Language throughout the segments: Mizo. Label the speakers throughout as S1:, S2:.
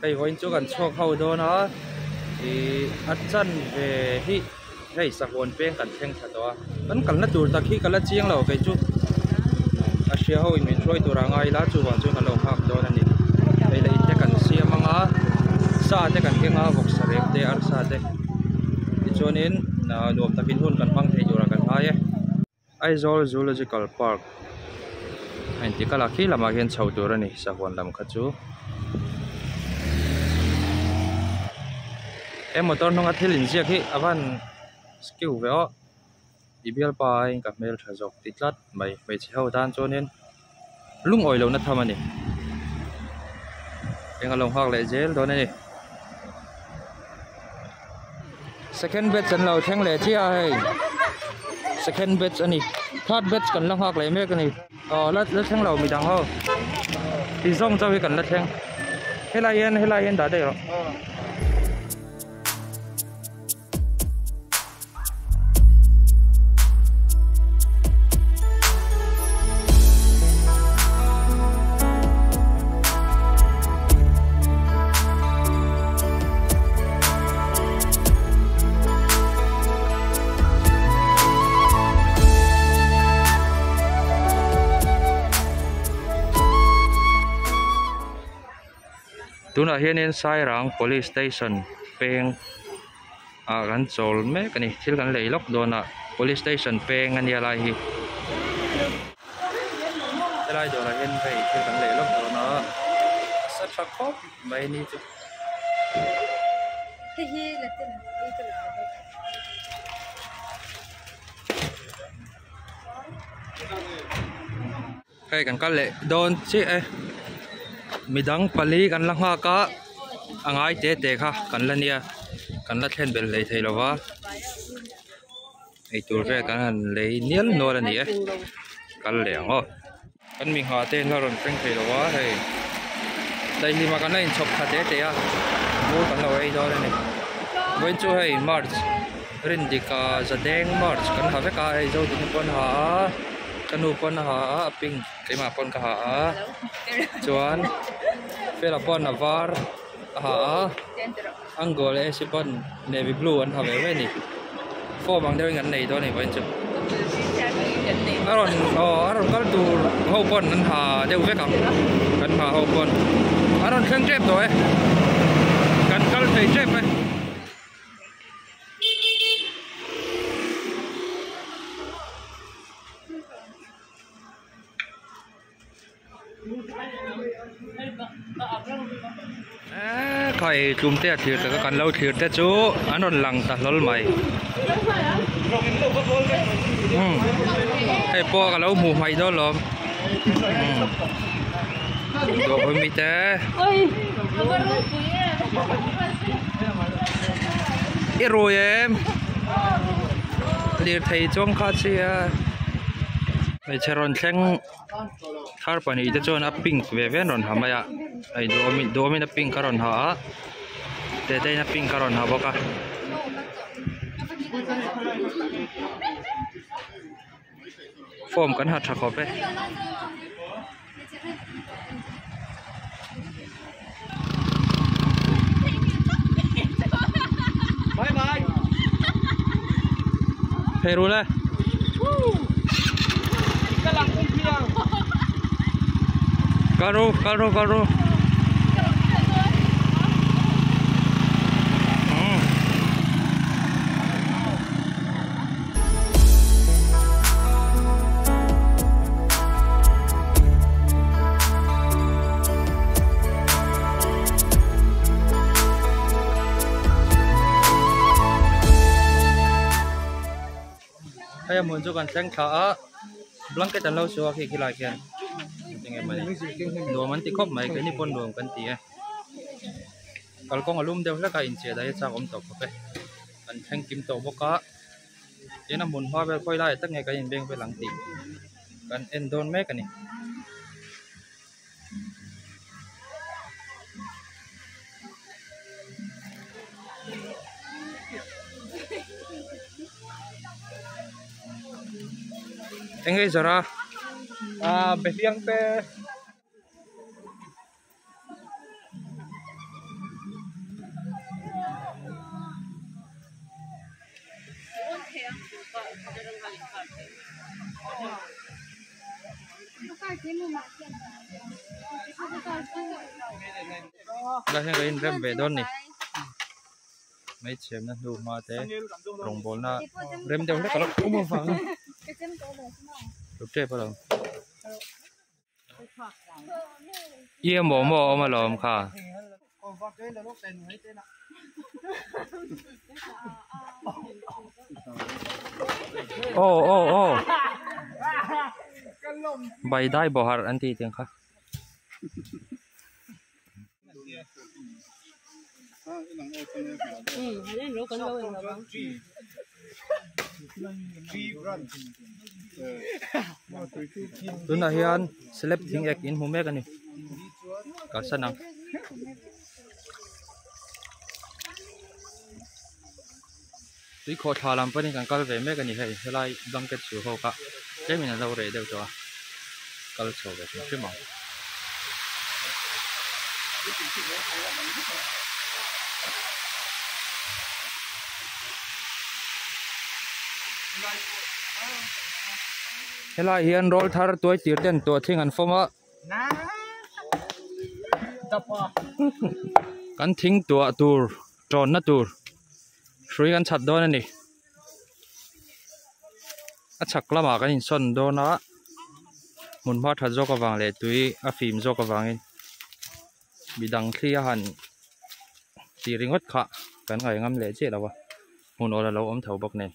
S1: Hei vawiin chu kan chhuak ho dawn a ih a chanve hi hei sahuan peng kan thleng thla tawh a kan kalna tur tak hi ka la chiang lo kei chu a hria ho in min hruai tur a ngai ila chuvang chuan kan lo nghak dawn a ni hei leh in te kan siam ang a sa te kan keng a vawksa rep te arsa te tichuanin nuam takin hun kan hmang thei turah kan ngai e. Aizawl Zoological Park a inti kalh a khi lamah hian chho tur a ni sahuan lam kha chu he motor hnunga thil inziak hi a van skiu ve aw i bialpa aiin ka hmeltha zawk ti tlat mai hmeichhe ho tan chuanin lungawi lohna tham a ni eng a lo nghak leh zel dawn a ni second batch an lo thleng leh chiah a hei second batch a ni third batch kan la nghak leh mek a ni aw la la thleng lo midang ho ti zawng chauh hi kan la thleng helai hian helai hian dah daih rawh. Tunah hianin Sairang Police Station peng ah kan chawl mek a ni thil kan lei lawk dawn a police station peng a nia lai hi helai dawrah hian hei thil kan lei lawk dawn a a sa tha khawp mai a ni chu. Hei kan kal leh dawn chiah e midang pali kan la nghak a a ngai te te kha kan la nia kan la thlen belh hlei thei lo va eitur vel kan han lei nial nual a ni e kal leh ang aw kan mi nghah te an la rawn thleng thei lo va hei daihlim ah kan la inchhawp tha te te a bur kan lo ei dawn a ni vawiin chu hei march Rindika zadeng march kan ha vek a hei zodini pawn a ha a. Ka nu pawn a ha a a pink keimah pawn ka ha a chuan fela pawn a var a ha a angle ac pawn navy blue an ha ve ve a ni form ang deuhin an nei dawn a ni vawiin chu a rawn aw a rawn kal tur ho pawn an ha deuh vek ang kan ha ho pawn a rawn thleng tep tawh e kan kal thei tep e. Khai tlum te a thlir tak a kan lo thlir te chu an rawn lang ta hlawl mai umm hei pawh ka lo hmuh hmaih dawn lawm umm dawh mi te. I rui em lirthei chuang kha chi a hmeichhe rawn thleng thar pahnih te chuan a pink ve ve an rawn ha mai a hei duhawmin a pink a rawn ha a Tetein a pink a rawn ha bawk a. Form kan ha tha khawp e. Phei ru le. Kal ru, kal ru, kal ru. Hei a hmun chu kan thleng thla a blanket an lo su a khi khilai khian enge mawni nuam an ti khawp mai keini pawn nuam kan ti e kalkawng a lum deuh hlek a inchei daih a chak awm tawh khawp e. Kan thleng kim tawh bawk a tin a hmun hma vel khawi laiah tak nge kan inbeng vel ang tih kan en dawn mek a ni. Eng nge i zawrh a?
S2: Aaa behliang te.
S1: Helai hian kan inrem ve dawn a ni hmeichhemna hnu hma te rawngbawlna rem deuh hlek a lo awm avangin lo tep a lo. I emaw maw a awm alawm kha. Aw aw aw bai dai bawhar an tih tiang kha. Tunah hian slab thing ek in hmu mek a ni kalsan ang. Tui khawh thla lam panin kan kal ve mek a ni hei helai blanket su ho kha tlemin an lo reh deuh tawh a kal chho ve hrim hrim ang. Helai hian rawl thar tuai tir ten tuah thing an fawm a. Kan thing tuah tur tawnna tur hrui kan chhat dawn a ni a chhak lamah kan insawn dawn a hmun hma that zawk avang leh tui a fim zawk avangin midang thli a han tih ringawt kha kan ngaih ngam leh chiah lo a hmun awl a lo awm tho bawk nen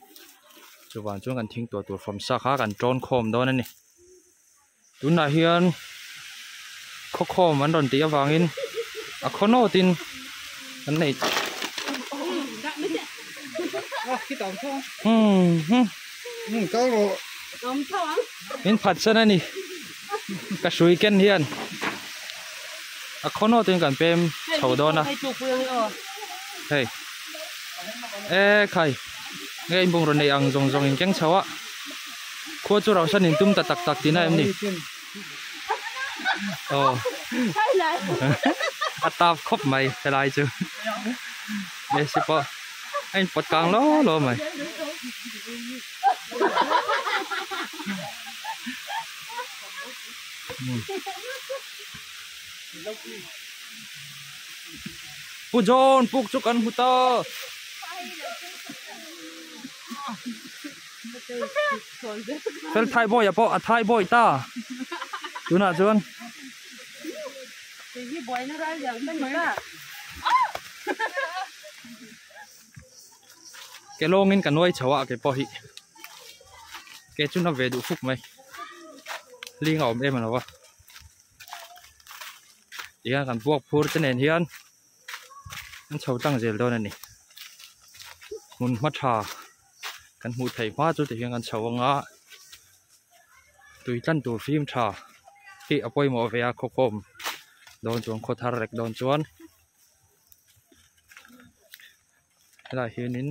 S1: chuvang chuan kan thing tuah tur fawm sa kha kan tawn khawm dawn a ni. Tunah hian khawkhawm an rawn tih avangin a khaw nawtin an nei min phatsan a ni ka hrui ken hian a khaw nawtin kan pem chho dawn a hei e khai nge inbungraw nei ang zawng zawng in keng chho a. Khua chu rauhsan in tum ta tak tak tihna em ni? Aw a tap khawp mai helai chu Messi pawh a in pawt kang lo lo mai. Pu John puk chu kan hmu ta. Fel thai bawi a pawh a thai bawi ta tunah chuan ke lawngin ka nuai chho a ke pawh hi ke chu na ve duh fuk mai hling a awm em lo a tihian kan buak phur te nen hian. An chho tlang zel dawn a ni hmun hma tha kan hmuh theih hma chu tihian kan chho anga tui tlan tur fim tha hi a pawimawh ve a khawkhawm dawn chuan khaw thar rek dawn chuan helaiah hianin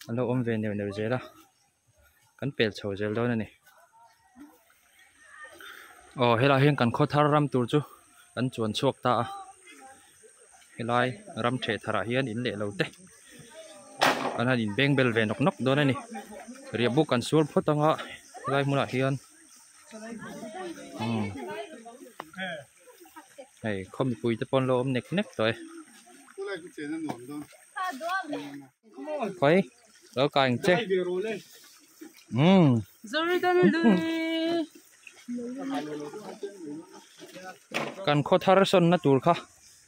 S1: an lo awm ve neuh neuh zel a kan pel chho zel dawn a ni aw helaiah hian kan khaw thar ram tur chu kan chuan chhuak ta a helai ram theh thar ah hian in leh lo te an han in beng bel ve nawk nawk dawn a ni riah buk an sual phawt anga helai hmunah hian umm hei khaw mipui te pawh an lo awm nek nek tawh e. Khawi. Lo kai ang che. Umm. Kan khaw thar sawnna tur kha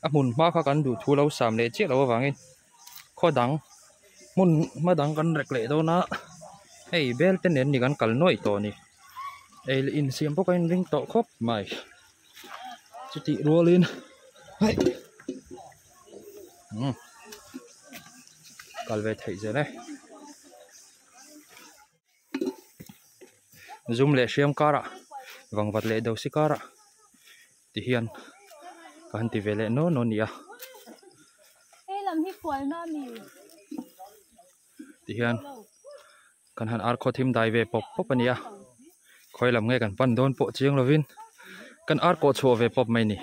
S1: a hmun hma kha kan duh thu lo sam leh chiah lo avangin khaw dang hmun hma dang kan rek leh dawn a hei bel te nen ni kan kal nuaih tawh a ni ei leh insiam pawh ka inring tawh khawp mai chutih rualin hei. Umm kal ve theih zel e zum leh hriam karah vangvat leh do si karah ti hian ka han ti ve leh naw naw a ni a ti hian kan han ar khaw thim dai ve pawp pawp a ni a khawi lam nge kan pan dawn pawh chiang lovin kan ar kawh chhuah ve pawp mai a ni.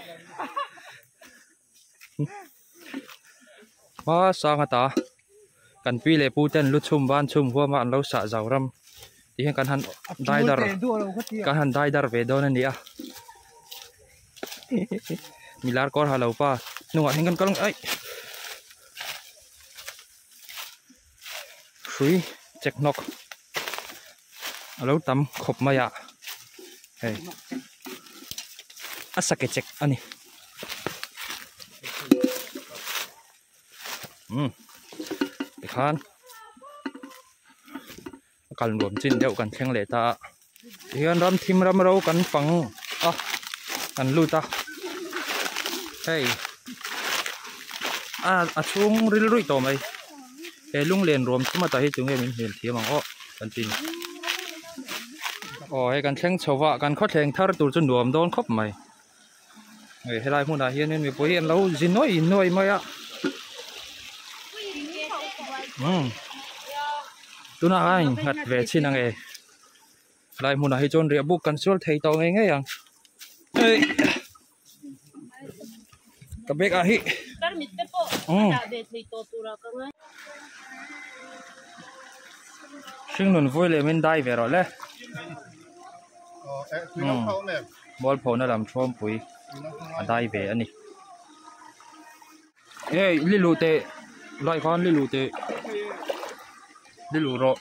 S1: Hma sang ata kan pi leh pu ten lu chhum ban chhum huama an lo sah zau ram tih hian kan han dai dar kan han dai dar ve dawn a ni a. Milar kawr ha lo pa hnungah hian kan kal ang aih hrui chek hnawk a lo tam khawp mai a hei a sake chek a ni umm tikhan a kal nuam chin deuh kan thleng leh ta a tihian ram thim ram ro kan fang a kan lut a hei a a chhung ril ruih tawh mai he lunglen ruam thum ata hi tunge min hmel thiam ang aw kan ti aw hei kan thleng chho va kan khawthleng thar tur chu nuam dawn khawp mai hei helai hmunah hianin mipui hi an lo zi nuai nuai mai a umm tunah khan a innghat ve chhin ang e helai hmunah hi chuan riah buk kan sual thei tawh ngei ngei ang hei ka bag ah hi umm hringnun vui leh min dai ve rawh le umm. Mualphona lam thuampui a dai ve a ni. Hei lilu teh lai khan lilu teh lilu rawh.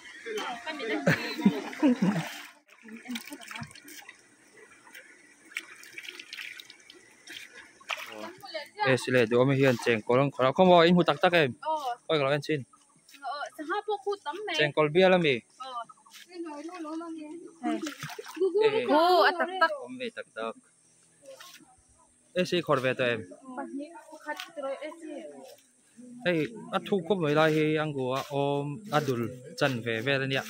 S1: E sile duhawm hian chengkawl an khawrh a khawmaw in hmu tak tak em awi ka lo en chhin. Chengkawl bial ami. Awm ve tak tak. AC khawrh ve tawh em? Hei a thuk khawp mai lai hi ang ku a awm a dul chan ve vel ania.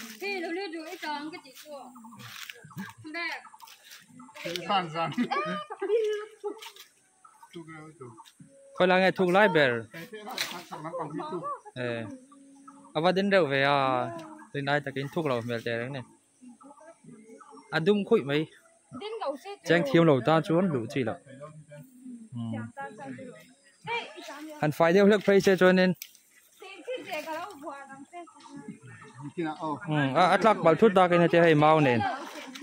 S1: Khawi lai nge thuk lai ber eh a va din reuh ve a rin ai takin thuk loh hmel teh reng a ni a dum khuih mai cheng thiam lo tan chuan luh chi loh han fai deuh hlek phei se chuanin a tlak bal thut dakin heti hei mau nen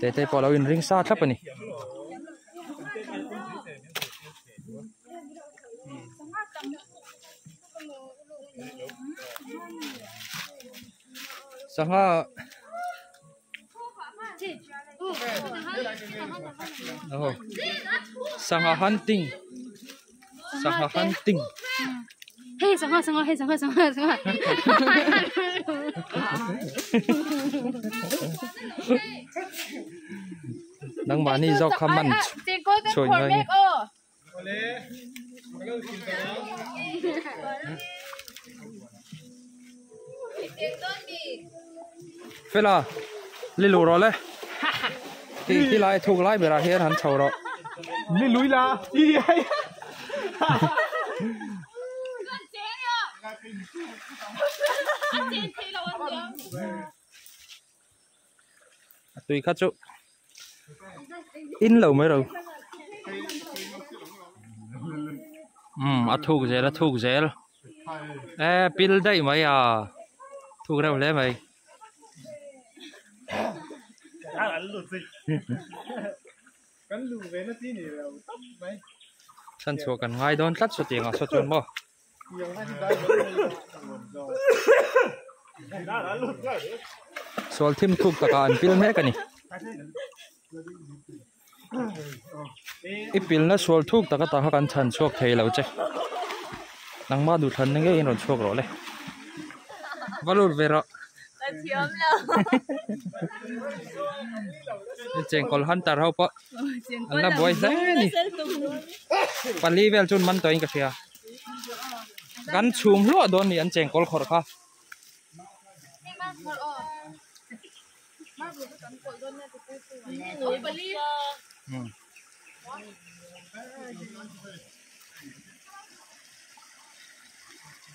S1: te te pawh a lo inring sa thlap a ni. Sangha aw sangha hunting sangha hunting
S2: hei sangha sangha hei sangha sangha sangha
S1: nangmahni zawk kha man chhuah ngai nge. Fela li luh rawh le khi khi lai thuk lai berah hian han chho rawh
S3: ni lui la
S1: A tui kha chu in lo mai ro umm a thuk zel a thuk zel e pil daih mai a thuk reuh hle mai. Chhanchhuah kan ngai dawn tlat sawtiang ah saw chuan maw. Sual thim thuk takah an pil mek a ni. I pilna sual thuk tak atang kha kan chhan chhuak thei lo che. Nangmah duhthlanna ngeiin rawn chhuak rawh le. Va lut ve rawh. Chengkawl hunter ho pawh an la buai hle a ni. Pali vel chu an man tawhin ka hria. Kan chhum hluah dawn ni an chengkawl khawrh kha.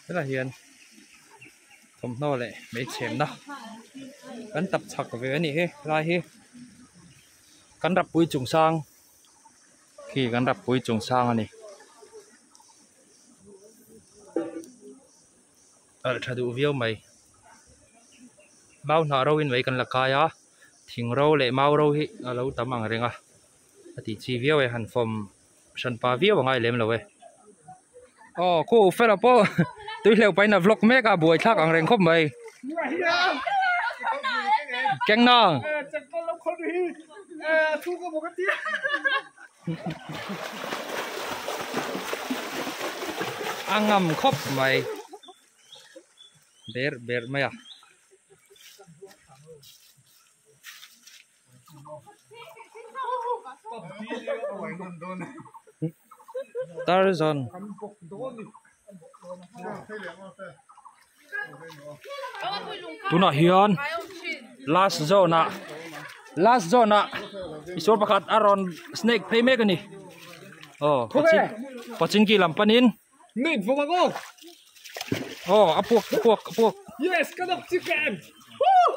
S1: Helai hian thawmhnaw leh hmeichhemna kan tap chak ve a nih hi helai hi kan rappui chungchang. Khi kan rappui chungchang a ni. Alh tha duh viau mai. Mau hnah ro in mai kan la kai a, thing ro leh mau ro hi a lo tam ang reng a, a tih chi viau e han fawm. Hran pa viau a ngai lem lo e. Aw khu fela pawh tui hleuh pahin a vlog mek a buai thlak ang reng khawp mai. Keng nang. A ngam khawp mai. Ber ber mai a. Tarzan tunah hian last zone ah last zone ah misual pakhat a rawn snake phei mek a ni aw pachinki lam panin aw a puak a puak a puak.
S3: Yes ka dawk chicken woo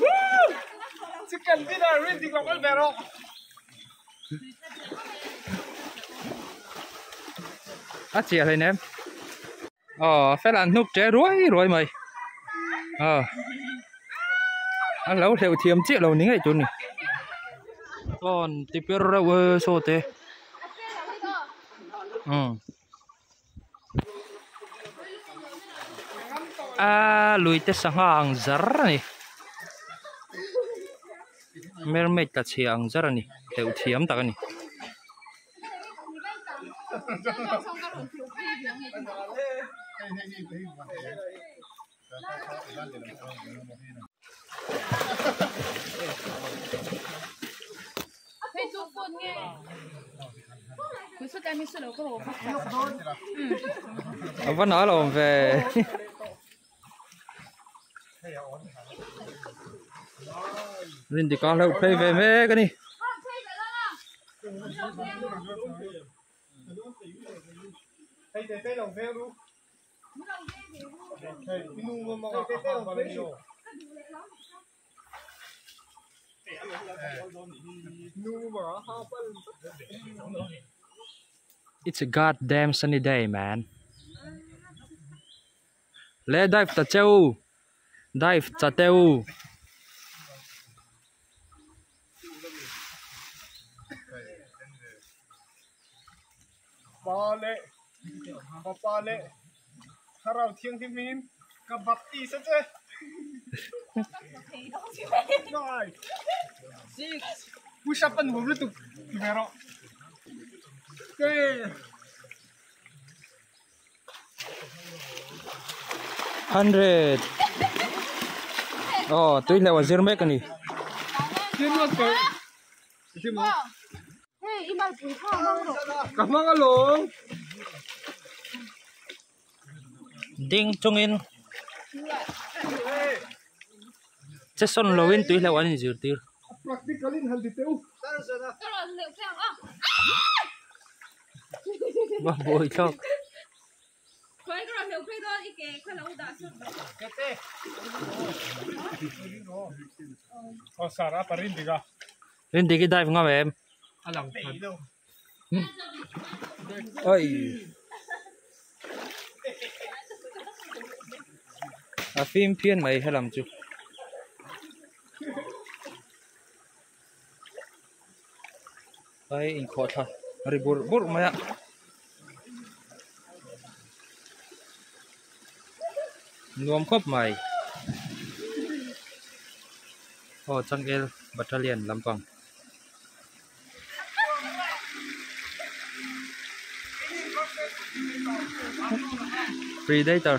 S3: woo chicken dinner rin dik lo kal ve rawh.
S1: A chiah hlei nem aw fel an hnuk che ruai ruai mai aw a lo hleuh thiam chiah lo ni ngei tur ni awn ti per reuh e saw te umm a lui te sangha ang zar a ni mermaid tla chhia ang zar a ni hleuh thiam tak a ni. A va nal awm ve Rindika hlauh phei ve mek a ni. It's a goddamn sunny day man. Le dive ta cheu. Dive cha teu.
S3: Pa leh Fapa leh Thlarau Thianghlim in ka baptist a che. Nine, six, push up a nuam lutuk ti ve rawh. Ten.
S1: 100 Aw tui hleuh a zir mek a ni.
S3: Ka hmang alawm.
S1: Ding chungin che sawn loin tui hleuh an inzirtir.
S3: Practical in han ti teh u.
S1: Va buai thlak. Rindik i dive ngam em? Oi. A fim phian mai helam chu. Ai inkhawh thla ri burh burh mai a. Nuam khawp mai. Aw changel battalion lampang. Predator.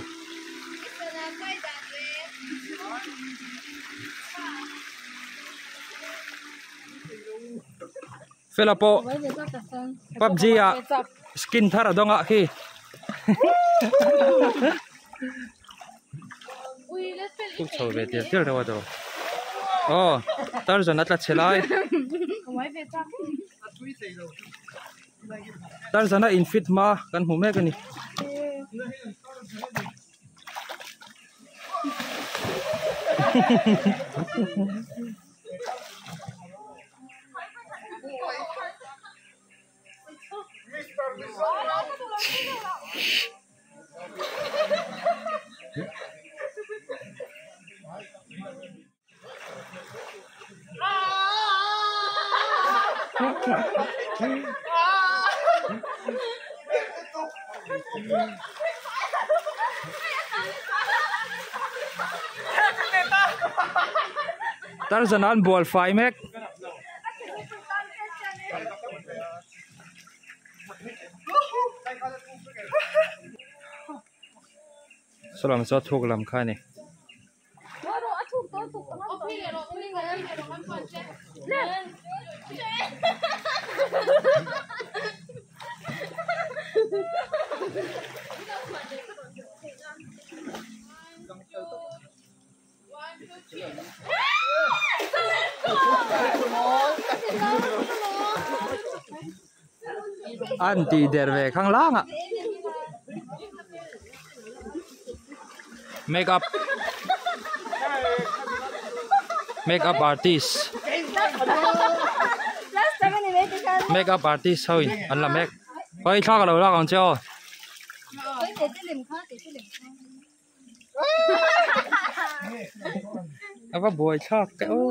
S1: Fela pawh PUBG ah skin thar a dawng ah khi. Tuk chho ve tial tial reuh a tawh. Aw Tarzan a tla chhe lai. Tarzan a in fit hma kan hmu mek a ni. Tarzan an bual fai mek. Saw lam saw thuk lam kha a ni. An tih der ve khang lang ah make up make up artist make up artist ho in an la mek hawi thla ka lo lak ang che aw. A va buai thlak teh aw.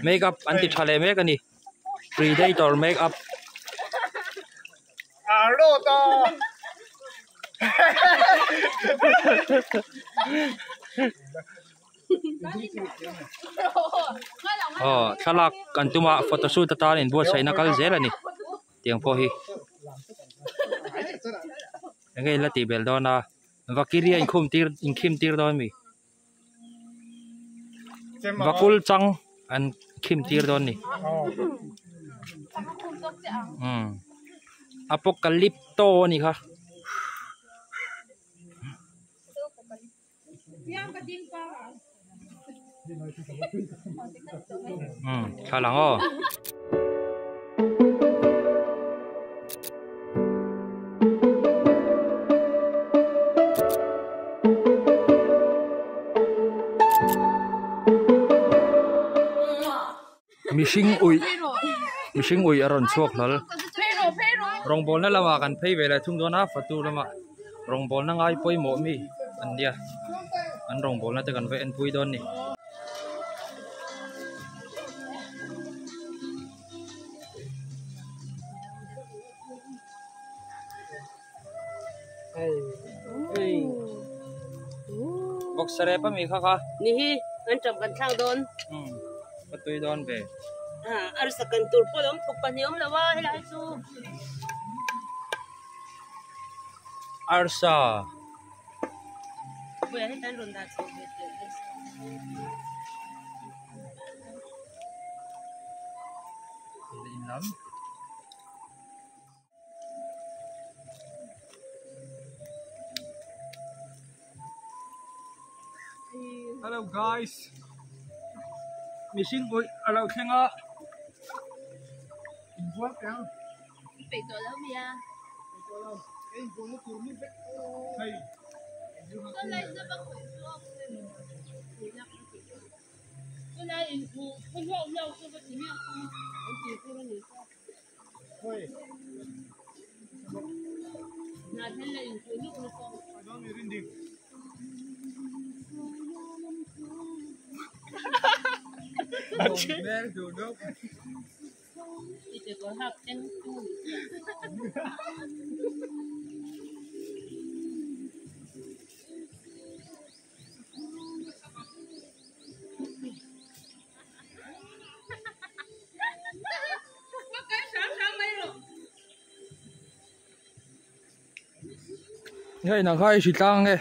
S1: Make up an ti tha leh mek a ni predator make up. Aw thlalak kan tum a photo shoot atan inbuatsaihna kal zel a ni tiang pawh hi enge in la tih belh dawn a vakiria inkhum tir inkhim tir dawn a mi vakul chang an khim tir dawn a ni umm apocalypto a nih kha. Umm thla lang aw. Mihring uih mihring uih a rawn chhuak hlawl rawngbawlna lamah kan phei ve leh thung dawn a fatu lamah rawngbawlna ngai pawimawh mi an nia an rawngbawlna te kan va enpui dawn a ni. Boxer rep ami kha kha.
S4: Ni hi an tap kan thlak dawn.
S1: Um ka tui dawn ve.
S4: Arsa kan tur pawh awm thawk pahnih awm lo a helai chu.
S1: Arsa.
S4: Puia hetan rawn dah chho ve teh arsa.
S1: In lam. Hello guys mihring pawh a lo thleng a Hei nang kha i hri tlang e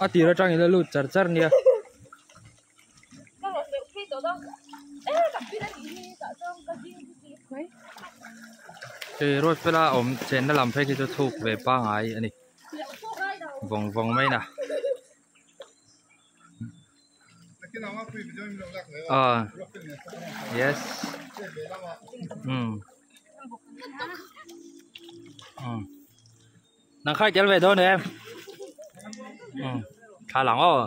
S1: a tir atang ila lut char char nia. Hei road fela awm chenna lam phei khi chu thuk ve pangai a ni vawng vawng mai na. Ah yes um um nang khai tel ve dawn em um thla lang aw.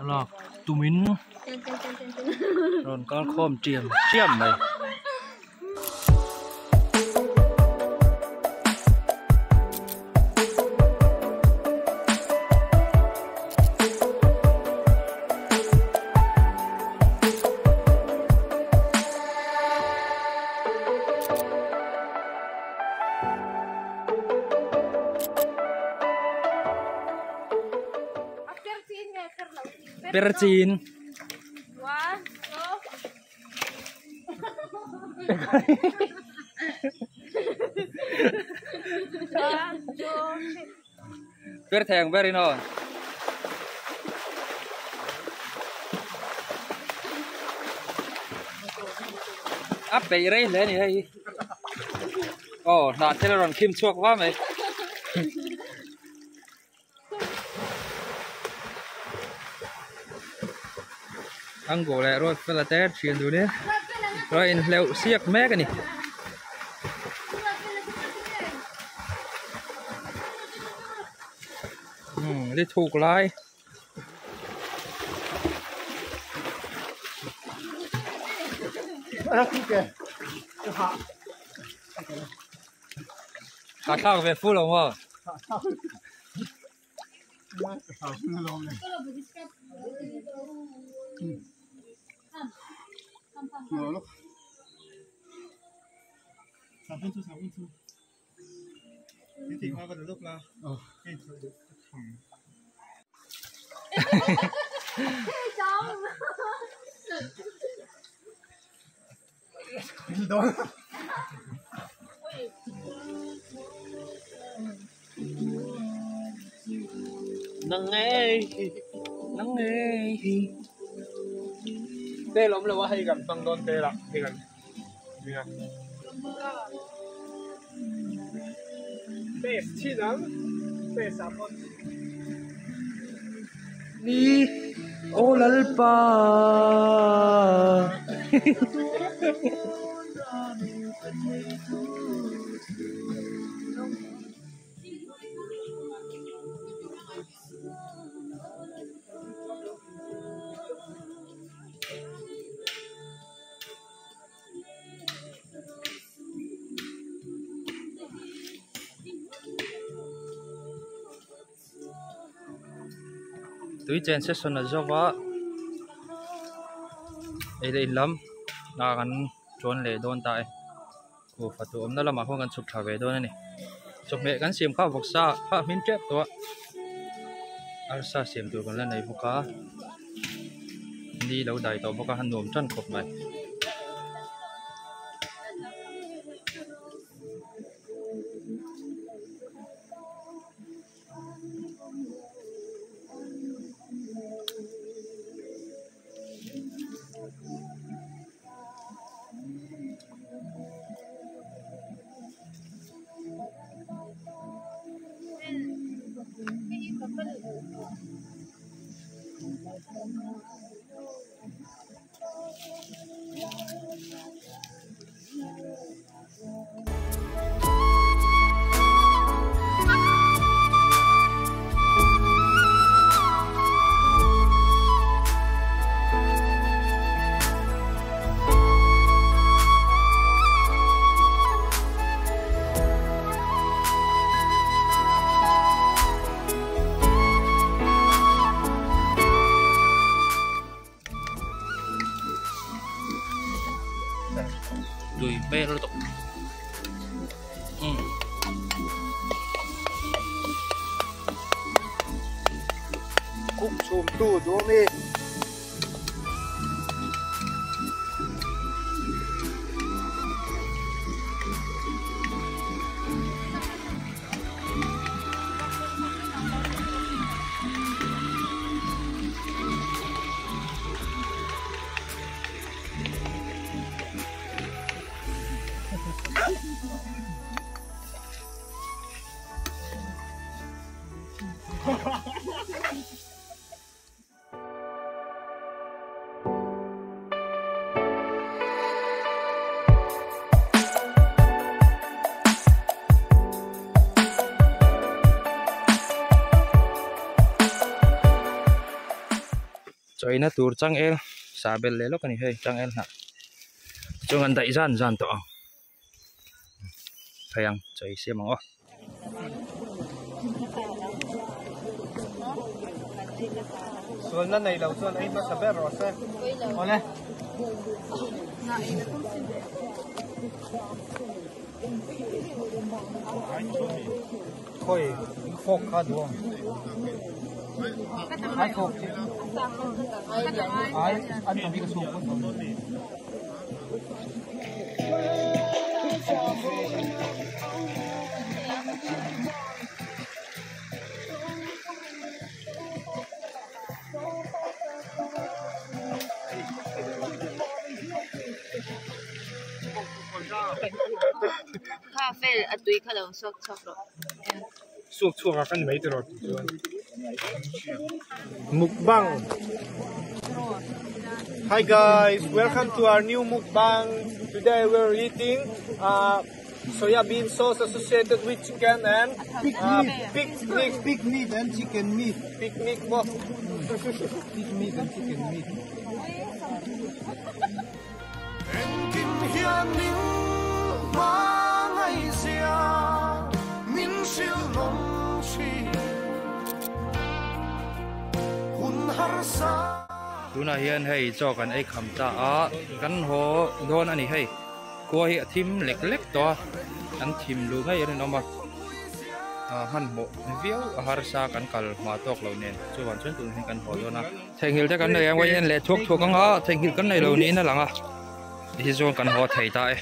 S1: Thlalak tumin rawn kal khawm tiam tiam mai. Perchin.
S2: One, two. One, two, three.
S1: Per theng ber in aw. A peih rei hle a ni hei. Aw hnah thil a rawn khim chhuak va mai. Ango leh ruat fela te thian dun in rawn inhleuh siak mek a ni. Umm li thuk lai. Ka thlak ve fu lo maw? Nang ngei hi
S3: Tel awm lo a hei kan hmang dawn tel ah hei kan nia test chhin ang test ah pawh
S1: Ni aw lalpa Tui chen session a zo va ei leh in lam ah kan chuan leh dawn ta e kuhva tur awmna lamah khuan kan chhuk thla ve dawn a ni chawhmeh kan siam kha vawksa kha a hmin tep tawh a arsa siam tur kan la nei bawk a ni lo dai tawh bawk a a nuam tan khawp mai. Tui hmel lutuk umm
S3: Kuk chhum tu duh ami.
S1: Chaw eina tur changel sah belh leh lawk a ni hei changel hnah chuan an daih zan zan tawh ang phei ang chaw ei siam ang aw.
S3: Sualna nei lo chuan ei hmasa ber rawh se. Awle. Khawi fork kha duh ang. Ai fork chi. Ai an tam hi ka chhuk phawt ang.
S4: Kha fel a tui kha lo suak chhuak rawh.
S3: Suak chhuak a kan mai tiraw tih chuan. Mukbang Hi guys, welcome to our new mukbang. Today we're eating uh, soya bean sauce associated with chicken and
S5: pig
S3: uh,
S5: meat.
S3: Pig meat.
S5: Pig meat and chicken meat.
S3: Picnic maw?
S5: Pig meat and chicken meat.
S6: Engkim hian min hmangaihzia min hrilh nawm thin hun harsa.
S1: Tunah hian hei chaw kan ei kham ta a, kan haw dawn a ni hei. Khua hi a thim lek lek tawh a, an thim luh ngei a rinawm a, hmanhmawh viau a harsa kan kal hma tawk lo nen chuvang chuan tunah hian kan haw dawn a. Theihnghilh te kan nei ang vawiin leh thuak thuak ang a, theihnghilh kan nei lo niin a lang a, ti hi chuan kan haw thei ta e.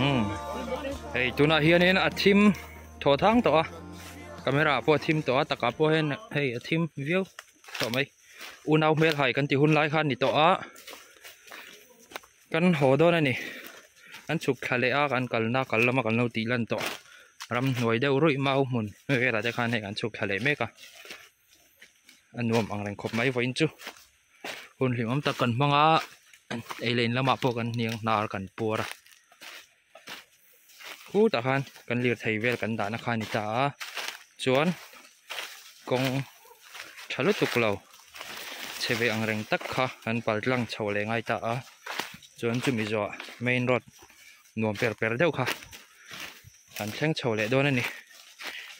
S1: Umm hei tunah hianin a thim thaw thang tawh a, camera ah pawh a thim tawh a takah pawh hian hei a thim viau tawh mai, unau hmelhai kan tih hun lai khan a ni tawh a. Kan haw dawn a ni. Kan chhuk thla leh a, kan kalna kal lama kan lo tih lan tawh. Ramhnuai deuh ruih mau hmun velah te khan hei kan chhuk thla leh mek a. A nuam ang reng khawp mai vawiin chu. Hun hlimawm tak kan hmang a, ei leh in lamah pawh kan hniang hnar kan puar a. Khutah khan kan lirthei vel kan dahna kha a ni ta a, chuan kawng tha lutuk lo chhe ve ang reng tak kha kan pal tlang chho leh ngai ta a, chuan chumi zawhah main road nuam per per deuh kha kan thleng chho leh dawn a ni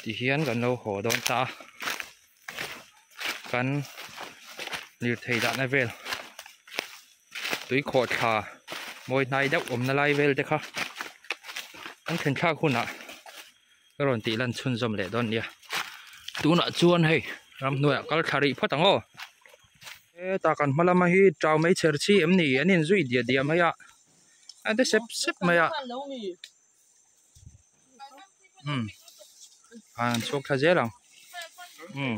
S1: tihian kan lo haw dawn ta a kan lirthei dahna vel. Tui khawh thla mawi hnai deuh awmna lai vel te kha an thlen thlak hunah ka rawn tih lan chhunzawm leh dawn nia. Tunah chuan hei ramhnuaiah kal thla rih phawt ang aw. Heta kan hma lama hi tau mai chher chi em ni an inzui diah diah mai a, a te sep sep mai a. Umm an chhuak thla zel ang umm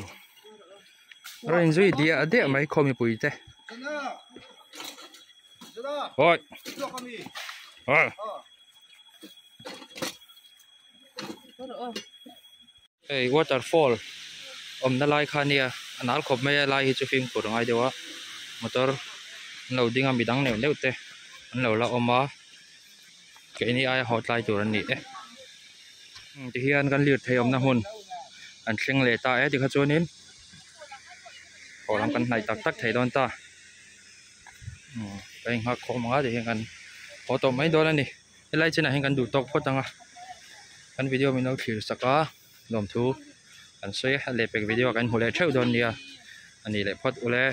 S1: rawn inzui diah diah mai khaw mipui te awi awi hei waterfall awmna lai kha ania a nal khawp mai a lai hi chu fimkhur a ngai deuh a motor an lo ding a midang neuh neuh te an lo la awm a. Keini aia haw tlai tur an ni e. Tihian kan lirthei awmna hmun an thleng leh ta e tikha chuanin haw lam kan hnaih tak tak thei dawn ta. Ka inghak khawm ang a tihian kan haw tawh mai dawn a ni. Helai chinah hian kan duh tawk phawt ang a, kan video min lo thlir sak a lawmthu kan sawi a, lehpek video ah kan hmu leh theuh dawn nia a ni leh phawt ule.